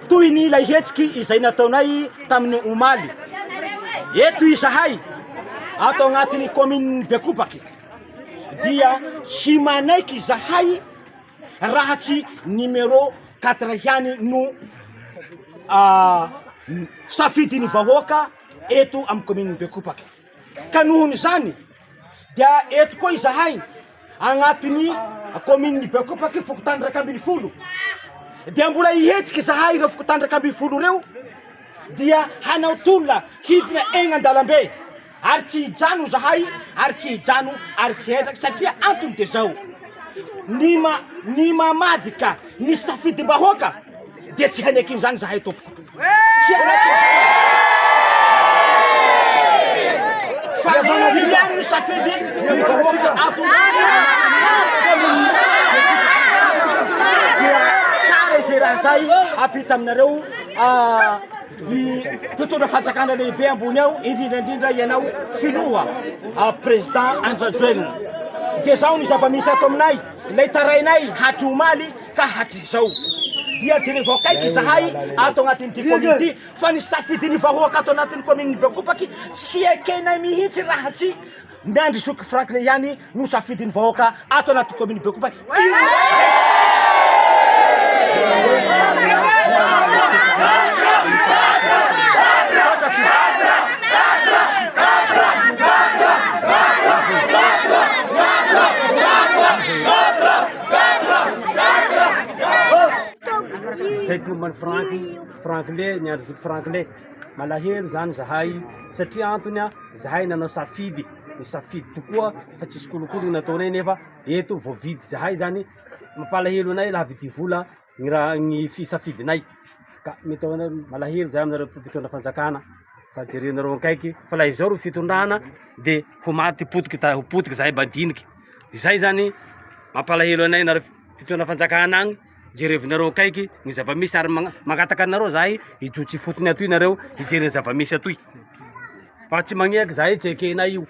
Toy ny ilay hetsiky izay nataonay tamin'ny omaly. Eto izahay ato agnatin'ny kaominin'i Bekopaky dia tsy manaiky izahay raha tsy numéro 4 ihany no safidin'ny vahoaka eto amin'ny kaominin'i Bekopaky. Ka nohon'izany dia eto koa izahay agnatin'ny kaominin'i Bekopaky fokontany 11 dia mbola hihetsika izahay ireo fokontany 11 ireo dia hanao tolona hidina egny an-dalambe ary tsy hijano zahay ary tsy hijano ary tsy hedraky satria antony de zao ny ma ny mamadika ny safidim-bahoaka dia tsy haneky izany zahay tompoko tsy haneky fa ihany ny safidy ny vahoaka ato dia tsara izay raha zay ampita aminareo ny mpitondra fanjakana lehibe ambony ao, indrindra indrindra ianao filoha président Andry Rajoelina. Dia zao ny zava-misy ato aminay, ilay tarainay hatry omaly ka hatrizao. Dia jerevo akaiky izahay ato anatin'ity commune ity fa ny safidin'ny vahoaka ato anatin'ny commune Bekopaky tsy ekenay mihitsy raha tsy Miandry zoky Franklin ihany no safidin'ny vahoaka ato anaty commune Bekopa. Zay momba ny Franky, Franklin, miandry zoky Franklin. Malahelo zany zahay satria antony a Zahay nanao safidy, nisafidy tokoa fa tsisy kolikoly ny nataonay nefa eto voavidy zahay zany, mampalahelo anay laha vidy vola ny raha ny fisafidinay ka mety ho anareo malahelo zahay aminareo mpitondra fanjakana fa jerenareo akaiky fa laha izao ro fitondrana de ho maty potiky ta- ho potiky zahay madiniky, izay zany mampalahelo anay nareo fitondra fanjakana agny. Jerevinareo akaiky ny zava-misy ary mangataka anareo zahay hijotso ifotony atoy nareo hijery ny zava-misy atoy fa tsy magneky zahay tsy ekenay io.